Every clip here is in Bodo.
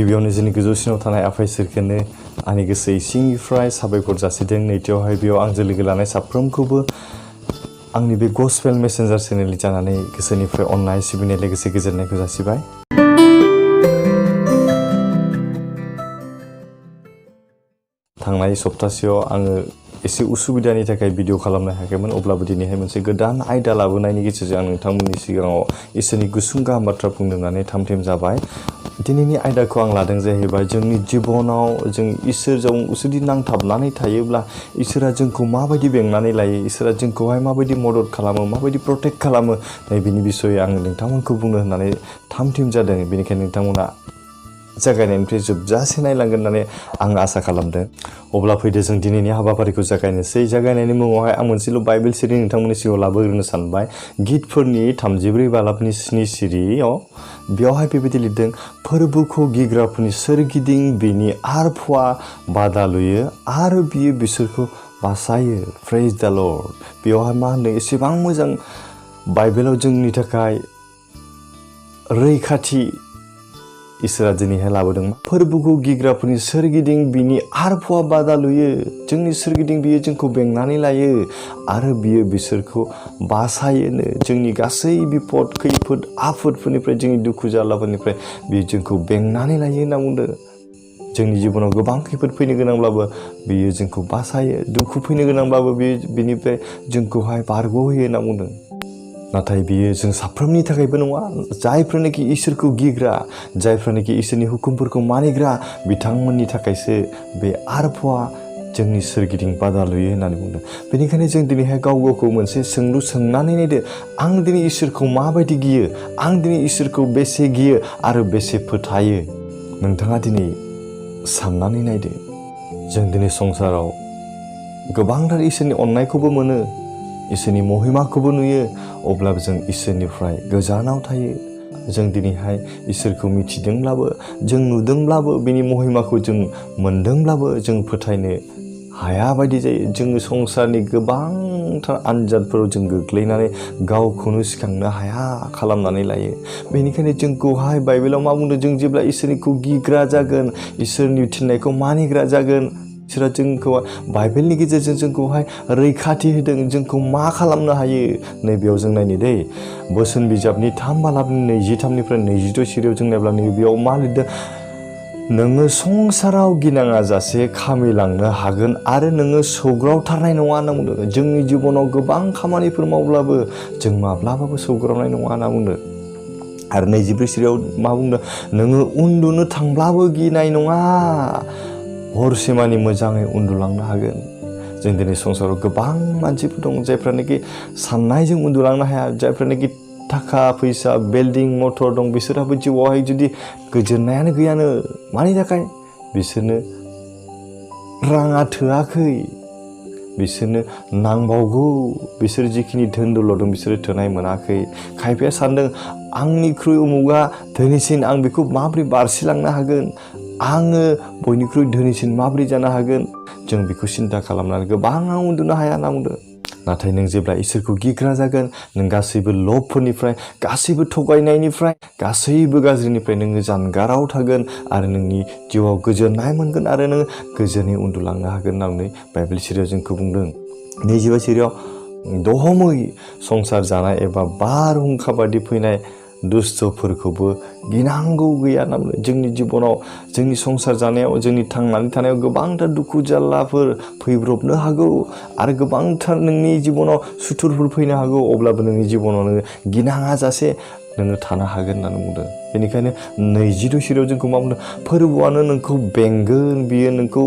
गिबियावनो जोंनि गोजौसिनाव थानाय आफा इसोरखौनो आंनि गोसो सिंनिफ्राय साबायखर जासिदों। नैथियावहाय बेयाव आंजों लोगो लानाय साफ्रोमखौबो आंनि बे गस्पेल मेसेन्जार चेनेलनि जानानै गोसोनिफ्राय अननाय सिबिनाय लोगोसे गोजोननायखौ जासिबाय। थांनाय सप्तासेयाव आङो एसे उसुबिदानि थाखाय भिडिअ खालामनो हायाखैमोन, अब्लाबो दिनैहाय मोनसे गोदान आयदा लाबोनायनि गेजेरजों आं नोंथांमोननि सिगाङाव इसोरनि गुसुं गाहाम बाथ्रा बुंनो होननानै थाम-थिम जाबाय। दिनैनि आयदाखौ आं लादों जाहैबाय जोंनि जिबनाव जों इसोरजों जुदि नांथाबनानै थायोब्ला इसोरा जोंखौ माबायदि बेंनानै लायो, इसोरा जोंखौहाय माबायदि मदद खालामो, माबायदि प्रटेक्ट खालामो, नैबेनि बिसयै आं नोंथांमोनखौ बुंनो होननानै थाम-थिम जादों। बेनिखायनो नोंथांमोना जागायनायनिफ्राय जोबजासे नायलांगोन होननानै आं आसा खालामदों। अब्ला फैदो जों दिनैनि हाबाफारिखौ जागायनोसै। जागायनायनि मुङावहाय आं मोनसेल' बाइबेल सिरि नोंथांमोननि सिगाङाव लाबोग्रोनो सानबाय। गितफोरनि 34 बालाबनि 7 सिरियाव बेयावहाय बेबायदि लिरदों, फोरबोखौ गिग्राफोरनि सोरगिदिं बिनि आरफुआ बादा लुयो आरो बियो बिसोरखौ बासायो। प्रेज द लर्ड। बेयावहाय मा होनदों, एसेबां मोजां बाइबेलाव जोंनि थाखाय रैखाथि इसोरा दिनैहाय लाबोदों। फोरबोखौ गिग्राफोरनि सोरगिदिं बिनि आरफुआ बादा लुयो। जोंनि सोरगिदिं बियो जोंखौ बेंनानै लायो आरो बियो बिसोरखौ बासायोनो। जोंनि गासै बिपद खैफोद आफोदफोरनिफ्राय, जोंनि दुखु जारलाफोरनिफ्राय बियो जोंखौ बेंनानै लायो होनना बुंदों। जोंनि जिबनाव गोबां खैफोद फैनो गोनांब्लाबो बियो जोंखौ बासायो, दुखु फैनो गोनांब्लाबो बियो बिनिफ्राय जोंखौहाय बारग'होयो होनना बुंदों। नाथाय बियो जों साफ्रोमनि थाखायबो नङा। जायफोरनाखि इसोरखौ गिग्रा, जायफोरनाखि इसोरनि हुकुमफोरखौ मानिग्रा, बिथांमोननि थाखायसो बे आरफुआ जोंनि सोरगिदिं बादा लुयो होननानै बुंदों। बेनिखायनो जों दिनैहाय गाव गावखौ मोनसे सोंलु सोंनानै नायदो, आं दिनै इसोरखौ माबायदि गियो, आं दिनै इसोरखौ बेसे गियो आरो बेसे फोथायो। नोंथाङा दिनै साननानै नायदो। जों दिनै संसाराव गोबांथार इसोरनि अननायखौबो मोनो, इसोरनि महिमाखौबो नुयो, अब्लाबो जों इसोरनिफ्राय गोजानाव थायो। जों दिनैहाय इसोरखौ मिथिदोंब्लाबो, जों नुदोंब्लाबो, बिनि महिमाखौ जों मोनदोंब्लाबो जों फोथायनो हाया बायदि जायो। जोङो संसारनि गोबांथार आनजादफोराव जों गोग्लैनानै गावखौनो सिखांनो हाया खालामनानै लायो। बेनिखायनो जोंखौहाय बाइबेलाव मा बुंदों, जों जेब्ला इसोरनिखौ गिग्रा जागोन, इसोरनि थिननायखौ मानिग्रा जागोन, इसोरा जोंखौ बाइबेलनि गेजेरजों जोंखौहाय रैखाथि होदों। जोंखौ मा खालामनो हायो, नैबेयाव जों नायनो दै। बोसोन बिजाबनि 3 बालाबनि 23निफ्राय 26 सिरियाव जों नायब्ला नैबेयाव मा लिरदों, नोङो संसाराव गिनाङा जासे खामिलांनो हागोन आरो नोङो सौग्रावथारनाय नङा होनना बुंदों। जोंनि जिबनाव गोबां खामानिफोर मावब्लाबो जों माब्लाबाबो सौग्रावनाय नङा होनना बुंदों। आरो 24 सिरियाव मा बुंदों, नोङो उन्दुनो थांब्लाबो गिनाय नङा, हरसेमानि मोजाङै उन्दुलांनो हागोन। जों दिनै संसाराव गोबां मानसिफोर दं जायफ्रानोखि साननायजों उन्दुलांनो हाया, जायफ्रानोखि थाखा फैसा बिल्डिं मटर दं, बिसोरहाबो जिउआवहाय जुदि गोजोननायानो गैयानो। मानि थाखाय? बिसोरनो राङा थोआखै, बिसोरनो नांबावगौ, बिसोर जिखिनि धोन दौलद दं बिसोरो थोनाय मोनाखै। खायफाया सानदों, आंनिख्रुइ उमुगा धोनिसिन, आं बेखौ माबोरै बारसिलांनो हागोन, आङो बयनिख्रुइ धोनिसिन माबोरै जानो हागोन। जों बेखौ सिन्था खालामनानै गोबाङा उन्दुनो हाया होनना बुंदों। नाथाय नों जेब्ला इसोरखौ गिग्रा जागोन, नों गासैबो लबफोरनिफ्राय, गासैबो थगायनायनिफ्राय, गासैबो गाज्रिनिफ्राय नोङो जानगाराव थागोन आरो नोंनि जिउआव गोजोननाय मोनगोन आरो नोङो गोजोनै उन्दुलांनो हागोन होननानै बाइबेल सिरियाव जोंखौ बुंदों। 25 सिरियाव दहमै संसार जानाय एबा बारहुंखा बादि फैनाय दुस्थफोरखौबो गिनांगौ गैया होनना बुंदों। जोंनि जिबनाव, जोंनि संसार जानायाव, जोंनि थांनानै थानायाव गोबांथार दुखु जारलाफोर फैब्रबनो हागौ आरो गोबांथार नोंनि जिबनाव सुथुरफोर फैनो हागौ, अब्लाबो नोंनि जिबनाव नोङो गिनाङा जासे नोङो थानो हागोन होननानै बुंदों। बेनिखायनो 26 सिरियाव जोंखौ मा बुंदों, फोरबोआनो नोंखौ बेंगोन, बियो नोंखौ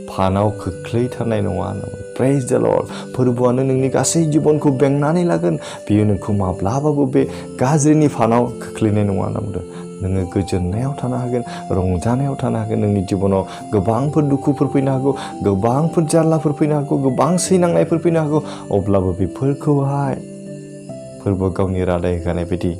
फानाव खोख्लैथारनाय नङा होनना बुंदों। प्रेज द लर्ड। फोरबोआनो नोंनि गासै जिबनखौ बेंनानै लागोन, बियो नोंखौ माब्लाबाबो बे गाज्रिनि फानाव खोख्लैनाय नङा होनना बुंदों। नोङो गोजोननायाव थानो हागोन, रंजानायाव थानो हागोन। नोंनि जिबनाव गोबांफोर दुखुफोर फैनो हागौ, गोबांफोर जारलाफोर फैनो हागौ, गोबां सैनांनायफोर फैनो हागौ, अब्लाबो बेफोरखौहाय फोरबोआ गावनि रादाय होखानाय बायदि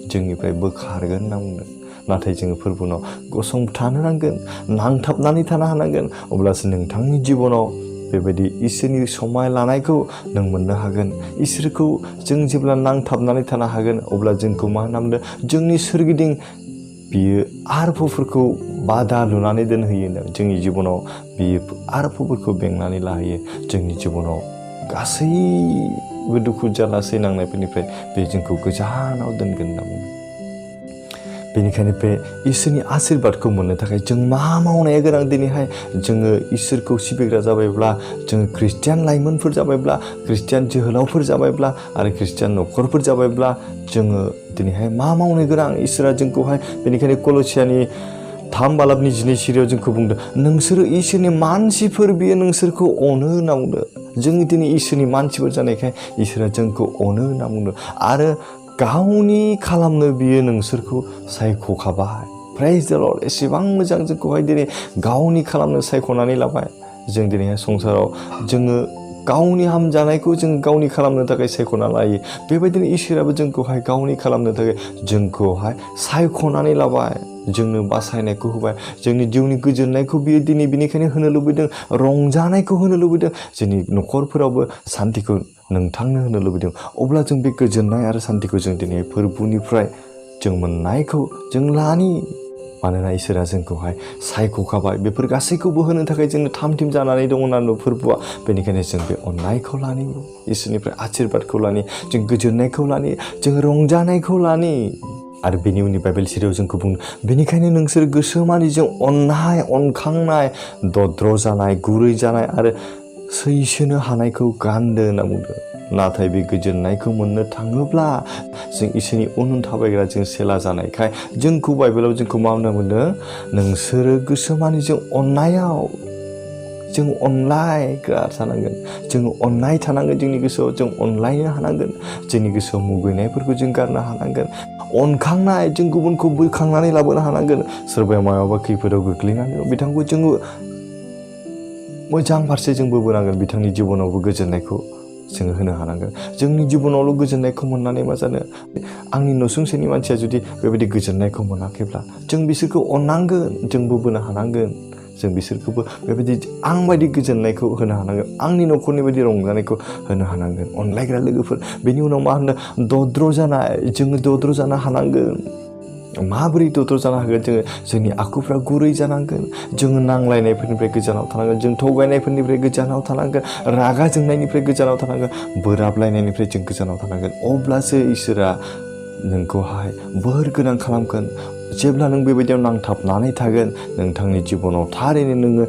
जोंनिफ्राय बोखारगोन होनना बुंदों। नाथाय जोङो फोरबोनाव गसंथानो नांगोन, नांथाबनानै थानो हानांगोन, अब्लासो नोंथांनि जिबनाव बेबायदि इसोरनि समाय लानायखौ नों मोननो हागोन। इसोरखौ जों जेब्ला नांथाबनानै थानो हागोन, अब्ला जोंखौ मा होनना बुंदों, जोंनि सोरगिदिं बियो आरफोरखौ बादा लुनानै दोनहोयो जोंनि जिबनाव बियो आरफोरखौ बेंनानै लाहोयो जोंनि जिबनाव गासैबो दुखु जारला सैनांनायफोरनिफ्राय बे जोंखौ गोजानाव दोनगोन होनना बुङो। बेनिखायनो बे इसोरनि आशीर्बादखौ मोननो थाखाय जों मा मावनाया गोनां दिनैहाय जोङो इसोरखौ सिबिग्रा जाबायब्ला जोङो ख्रिस्टियान लाइमोनफोर जाबायब्ला ख्रिस्टियान जोहोलावफोर जाबायब्ला आरो ख्रिस्टियान न'खरफोर जाबायब्ला जोङो दिनैहाय मा मावनो गोनां इसोरा जोंखौहाय बेनिखायनो कलसियानि 3:12 सिरियाव जोंखौ बुंदों नोंसोरो इसोरनि मानसिफोर बियो नोंसोरखौ अनो होनना बुंदों। जों दिनै इसोरनि मानसिफोर जानायखाय इसोरा जोंखौ अनो होनना बुंदों आरो गावनि खालामनो बियो नोंसोरखौ सायख'खाबाय। प्रेज द लर्ड। एसेबां मोजां जोंखौहाय दिनै गावनि खालामनो सायख'नानै लाबाय। जों दिनैहाय संसाराव जोङो गावनि हामजानायखौ जों गावनि खालामनो थाखाय सायख'ना लायो। बेबायदिनो इसोराबो जोंखौहाय गावनि खालामनो थाखाय जोंखौहाय सायख'नानै लाबाय। जोंनो बासायनायखौ होबाय। जोंनि जिउनि गोजोननायखौ बियो दिनै बिनिखायनो होनो लुबैदों। रंजानायखौ होनो लुबैदों। जोंनि न'खरफोरावबो सान्तिखौ नोंथांनो होनो लुबैदों। अब्ला जों बे गोजोननाय आरो सान्तिखौ जों दिनै फोरबोनिफ्राय जों मोननायखौ जों लानि। मानोना इसोरा जोंखौहाय सायख'खाबाय। बेफोर गासैखौबो होनो थाखाय जोंनो थाम-थिम जानानै दङ होननानै फोरबोआ। बेनिखायनो जों बे अननायखौ लानि, इसोरनिफ्राय आशीर्बादखौ लानि, जों गोजोननायखौ लानि, जों रंजानायखौ लानि। आरो बेनि उननि बाइबेल सिरियाव जोंखौ बुङो बेनिखायनो नोंसोर गोसोमानिजों अननाय, अनखांनाय, दद्र जानाय, गुरै जानाय आरो सैसोनो हानायखौ गानदो होनना बुंदों। नाथाय बे गोजोननायखौ मोननो थाङोब्ला जों इसोरनि उन थाबायग्रा जों सेला जानायखाय जोंखौ बाइबेलाव जोंखौ मा होनना बुंदों नोंसोरो गोसोमानिजों अननायाव जों अनलायग्रा थानांगोन। जों अननाय थानांगोन जोंनि गोसोआव। जों अनलायनो हानांगोन। जोंनि गोसोआव मुगैनायफोरखौ जों गारनो हानांगोन। अनखांनाय जों गुबुनखौ बोखांनानै लाबोनो हानांगोन। सोरबाया मायावबा खैफोदाव गोग्लैनानै बिथांखौ जोङो मोजां फारसे जों बोबोनांगोन। बिथांनि जिबनावबो गोजोननायखौ जोङो होनो हानांगोन। जोंनि जिबनावल' गोजोननायखौ मोननानै मा जानो? आंनि नसुंसेनि मानसिया जुदि बेबायदि गोजोननायखौ मोनाखैब्ला जों बिसोरखौ अननांगोन। जों बोबोनो हानांगोन। जों बिसोरखौबो बेबायदि आं बायदि गोजोननायखौ होनो हानांगोन। आंनि न'खरनि बायदि रंजानायखौ होनो हानांगोन। अनलायग्रा लोगोफोर। बेनि उनाव मा होनो दद्र जानाय। जोङो दद्र जानो हानांगोन। माबोरै दद्र जानो हागोन जोङो? जोंनि आखुफ्रा गुरै जानांगोन। जोङो नांलायनायफोरनिफ्राय गोजानाव थानांगोन। जों थगायनायफोरनिफ्राय गोजानाव थानांगोन। रागा जोंनायनिफ्राय गोजानाव थानांगोन। बोराबलायनायनिफ्राय जों गोजानाव थानांगोन। अब्लासो इसोरा नोंखौहाय बोर गोनां खालामगोन। जेब्ला नों बेबायदियाव नांथाबनानै थागोन नोंथांनि जिबनाव थारैनो नोङो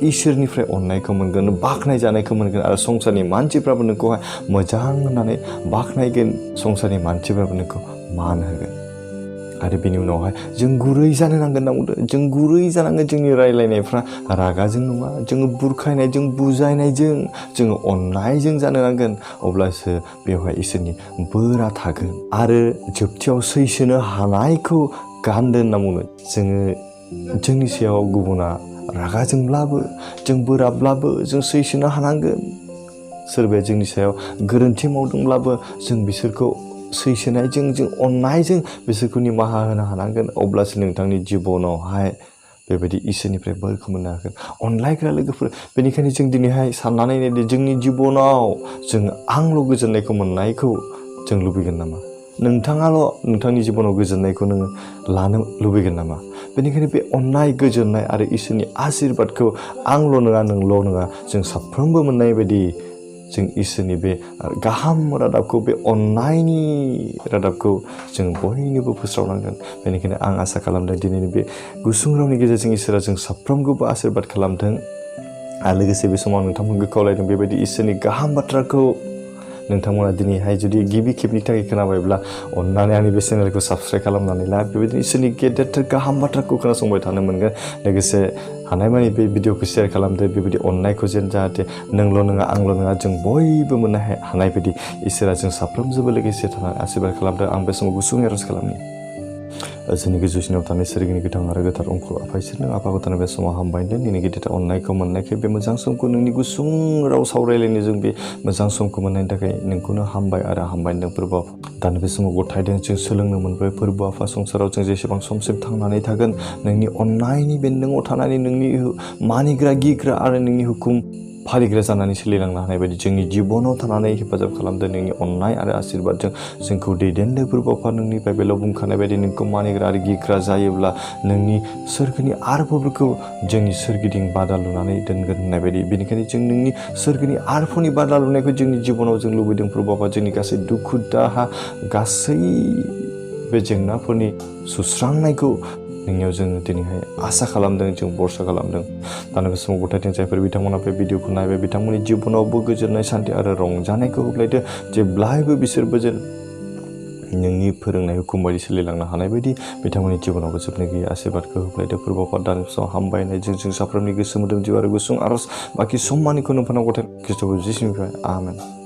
इसोरनिफ्राय अननायखौ मोनगोन, बाख्नाय जानायखौ मोनगोन आरो संसारनि मानसिफ्राबो नोंखौहाय मोजां होननानै बाख्नायगोन। संसारनि मानसिफ्राबो नोंखौ मान होगोन। आरो बेनि उनावहाय जों गुरै जानो नांगोन होनना बुंदों। जों गुरै जानांगोन। जोंनि रायलायनायफ्रा रागाजों नङा। जोङो बुरखायनायजों, बुजायनायजों, जोङो अननायजों जानो नांगोन। अब्लासो बेवहाय इसोरनि बोरा थागोन। आरो जोबथियाव सैसोनो हानायखौ गानदो होनना बुङो। जोङो जोंनि सायाव गुबुना रागा जोंब्लाबो, जों बोराबब्लाबो जों सैसोनो हानांगोन। सोरबाया जोंनि सायाव गोरोन्थि मावदोंब्लाबो जों बिसोरखौ सैसोनायजों, जों अननायजों बिसोरखौ निमाहा होनो हानांगोन। अब्लासो नोंथांनि जिबनावहाय बेबायदि इसोरनिफ्राय बोरखौ मोननो हागोन। अनलायग्रा लोगोफोर। बेनिखायनो जों दिनैहाय साननानै नायदो जोंनि जिबनाव जों आंल' गोजोननायखौ मोननायखौ जों लुबैगोन नामा? नोंथाङाल' नोंथांनि जिबनाव गोजोननायखौ नोङो लानो लुबैगोन नामा? बेनिखायनो बे अननाय, गोजोननाय आरो इसोरनि आशीर्बादखौ आंल' नङा, नोंल' नङा, जों साफ्रोमबो मोननाय बायदि जों इसोरनि बे गाहाम रादाबखौ, बे अननायनि रादाबखौ जों बयनोबो फोस्रावनांगोन। बेनिखायनो आं आसा खालामदों दिनैनि बे गुसुं रावनि गेजेरजों इसोरा जों साफ्रोमखौबो आशीर्बाद खालामथों। आरो लोगोसे बे समाव नोंथांमोनखौ खावलायदों बेबायदि इसोरनि गाहाम बाथ्राखौ नोंथांमोना दिनैहाय जुदि गिबि खेबनि थाखाय खोनाबायब्ला अननानै आंनि बे चेनेलखौ साबस्क्राइब खालामनानै ला। बेबायदिनो इसोरनि गेदेरथार गाहाम बाथ्राखौ खोनासंबाय थानो मोनगोन। लोगोसे हानायमानि बे भिडिअखौ शेयार खालामदो। बेबायदि अननायखौ जेन जाहाथे नोंल' नङा, आंल' नङा, जों बयबो मोननो हानाय बायदि इसोरा जों साफ्रोमजोंबो लोगोसे थानानै आशीर्बाद खालामदों। आं बे समाव गुसुं आरज खालामनि। जोंनि गोजौसिनाव थानाय सोरगिनि गोथां आरो गोथार अंख आफा इसोर नों आफाखौ थानाय बे समाव हामबायदों। नोंनि गिदिर अननायखौ मोननायखाय बे मोजां समखौ नोंनि गुसुं राव सावरायलायनो जों बे मोजां समखौ मोननायनि थाखाय नोंखौनो हामबाय आरो हामबायदों फोरबो आफा। दानो बे समाव गथायदों जों सोलोंनो मोनबाय फोरबो आफा। संसाराव जों जेसेबां समसिम थांनानै थागोन नोंनि अननायनि बेन्दोङाव थानानै नोंनि मानिग्रा, गिग्रा आरो नोंनि हुकुम फालिग्रा जानानै सोलिलांनो हानाय बायदि जोंनि जिबनाव थानानै हेफाजाब खालामदो नोंनि अननाय आरो आशीर्बादजों जोंखौ दैदेनदो प्रभुआ नोंनि बाइबेलाव बुंखानाय बायदि नोंखौ मानिग्रा आरो गिग्रा जायोब्ला नोंनि सोरगोनि आरफोरखौ जोंनि सोरगिदिं बादा लुनानै दोनगोन होननाय बायदि बेनिखायनो जों नोंनि सोरगोनि आरफोरनि बादा लुनायखौ जोंनि जिबनाव जों लुबैदों प्रभुआ जोंनि गासै दुखु दाहा गासै बे जेंनाफोरनि सुस्रांनायखौ नोंनियाव जोङो दिनैहाय आसा खालामदों जों भरसा खालामदों दानो बे समाव गथायथों जायफोर बिथांमोना बे भिडिअखौ नायबाय बिथांमोननि जिबनावबो गोजोननाय सान्थि आरो रंजानायखौ होग्लायदो जेब्लायबो बिसोरबो जेन नोंनि फोरोंनाय हुकुम बायदि सोलिलांनो हानाय बायदि बिथांमोननि जिबनावबो जोबनो गैयै आशीर्बादखौ होग्लायदो प्रभुआ दानि समाव हामबायनायजों जों साफ्रोमनि गोसो मोदोम जिउ आरो गुसुं आरज बाखि सम्मानिखौ नोंफोरनाव गथाय खृष्टखौ जिसुनिफ्राय आमेन।